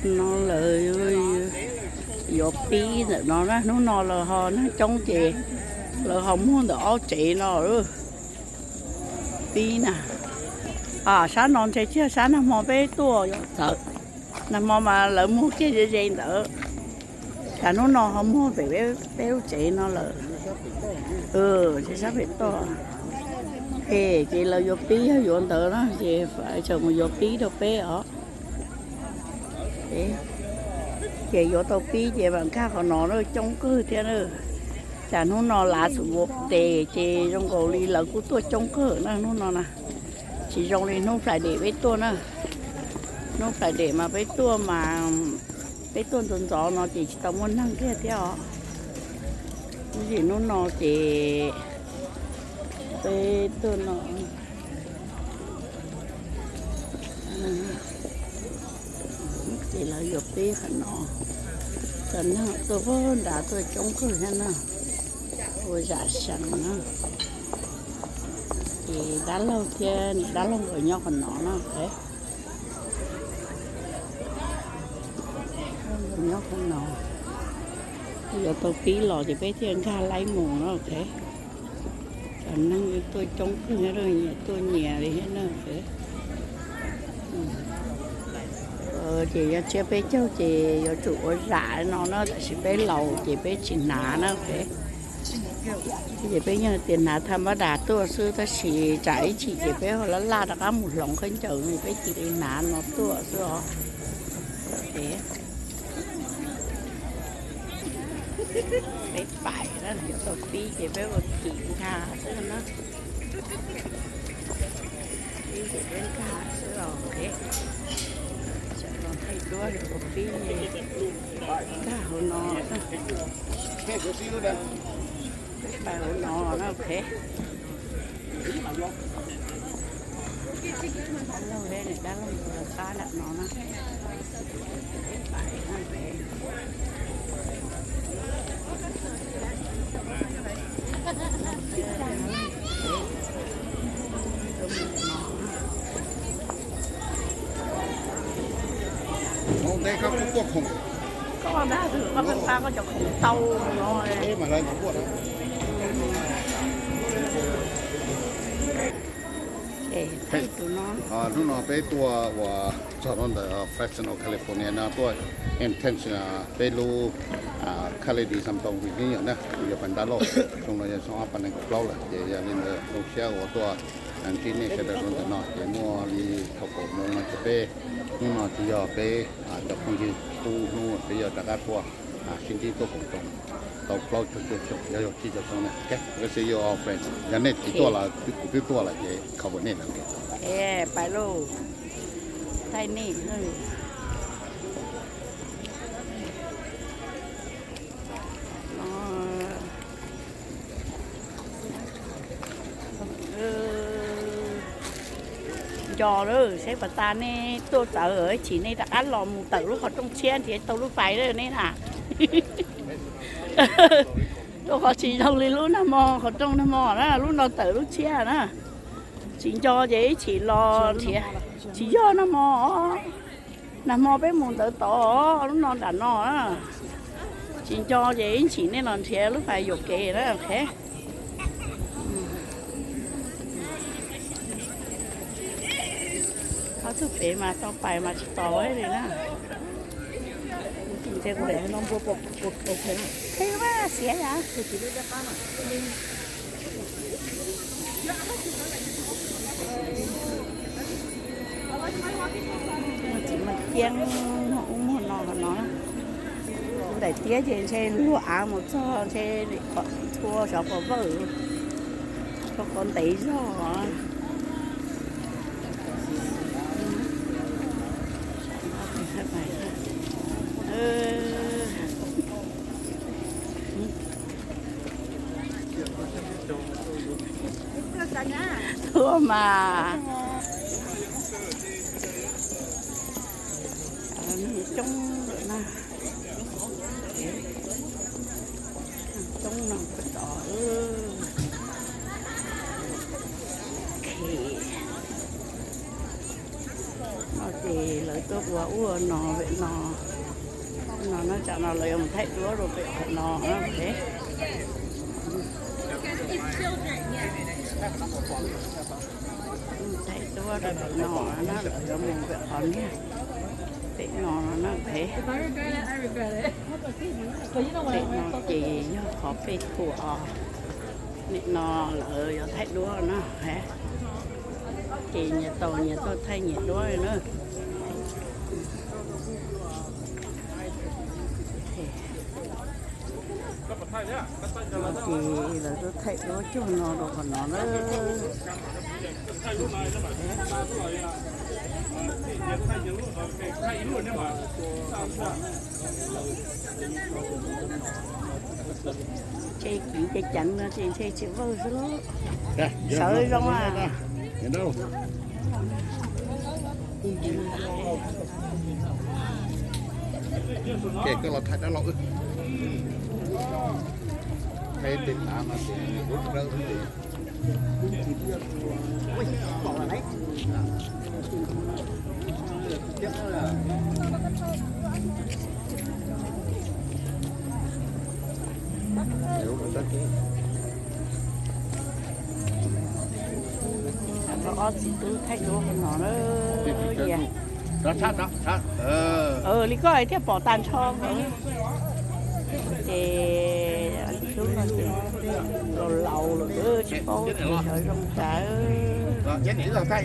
No lawv yuav pib ntawm no na, hnub no lawv ho neeg coob ces lawv ho muag ntawm ob tsev no. Pib na, sab no ntshe tsis yog sab nag hmo peb tuaj txawm, nag hmo mas lawv muag kiag ze ze ntawd. Tsam hnub no ho muag pem peb lub tsev no lawm. Ntshe sab pem toj. Es ces lawv yuav pib yog yuav ntawd na ces tsam mus yuav pib rau peb os. Ces yuav tau pib ces mam nkag qhov no na, coob kawg thiab na. Tsam hnub no last Friday ces zoo nkaus li lawv kuj tuaj coob kawg na hnub no na. Tsis zoo li hnub Friday peb tuaj na. Hnub Friday mas peb tuaj mas peb tuaj ntxov ntxov no ces tsis tau muaj neeg kiag thiab os. Tab sis hnub no ces peb tuaj no ces lawv yuav peb qhov no. Cov neeg tuaj puag nrad tuaj coob kawg thiab na, ua zam sees na. Ces dab laug thiab niam dab laug nkawd nyob qhov no na. Nyob qhov no, yuav tau pib los ces peb thiaj nkag laib mus na. Cov neeg tuaj coob kawg thiab, nyias tuaj nyias li thiab na. Ces yog tsiab peb caug ces yuav tsum ua zam no na, tab sis peb laus ces peb tsis hnav na. Ces peb yeej tias hnav tham npab das tuaj xwb, tab sis tsam ib chim ces peb ho laj laj rov qab mus hloov khaub ncaws, peb cia li hnav no tuaj xwb os. Peb pais na, yuav tau pib ces peb ua kim nkag xwb na. Pib ces peb nkag xwb los, thaij duab yuav tau pib nkag hauv no. Peb pais hauv no na, ok. Dab laug, dab laug nkawd qab nram no na. Koj ntag, koj pab koj cov khoom tau no. Hnub no peb tuaj uas txog rau ntawm Fresno, California no tuaj intention peb lub Khaledi Xamtoos Reunion na, yog pab nrab loj, xyoo no yog xyoo ob phav nees nkaum plaub lawm, ces yog li ntawd zoo siab uas tuaj ntsib nej sawv daws rau ntawm no, ces muaj li thaum kaum moos no ces peb, hnub no ces yog peb cov phooj ywg pub hnub peb yuav rov qab tuaj sib ntsib tuaj koom txoos tau plaub caug cuaj xyoo, yog yog tsib caug xyoo na. Yog nej tsis tuaj los kuv twb tuaj lawm ces cover nej lawm. Pais lauj, thaij nej. Nco lawm, seb puas tas nej tuaj txawv, ib chim nej rov qab los mus tawm lub qhov rooj tshiab nrhiav tau lub fais nej na. Rau qhov tsis zoo li lub nag hmo, qhov rooj nag hmo na, lub no tawm lub tshiab na. Tsis nco ces ib chim los nrhiav. Tsis yog nag hmo, nag hmo peb mus ntawd tod, lub no nram no na. Tsis nco ces ib chim nej los nrhiav lub fais yuam kev na, ok. Ob tug pem mas tau pais mas tsis tos li na. Ntshe kuv daim no npua pom, pom, pom, pom, phem mas xiav yam. Txiv mas ciab muag ub muag no no. Kuv daim tiab ces ntshe luag av mus txog ntshe ntxhua xyov puas vawj, rau qhov ntev zog. Tuaj mas. Neeg coob lawm na. Coob no puas tod. Ok. Ces lawv tuaj ua ua no pem no, no no tsam no lawv yuav mus thaij duab rau pem qhov no na. Thaij duab rau pem no na, lawv yuav mus pem qhov niag pem no no na. Pem no ces yog qhov peb thuam os. Nim no lawv yuav thaij duab na. Ces nyias tau nyias tuaj thaij nyias duab na. Ces lawv tuaj thaij duab cuag no rau qhov no na. Ntshe kiv ces ceev no ces ntshe tsis vawj xwb lauj. Sawv zoo a. Ces koj los thaij dab laug wb. Thaij tej tav no ces ub dawb xwb. Ob txiv tub thaij duab no na. Li koj thiaj pom tag nrho. Ces hnub no ces laus laus lawm tsis paub sawv zoo cas.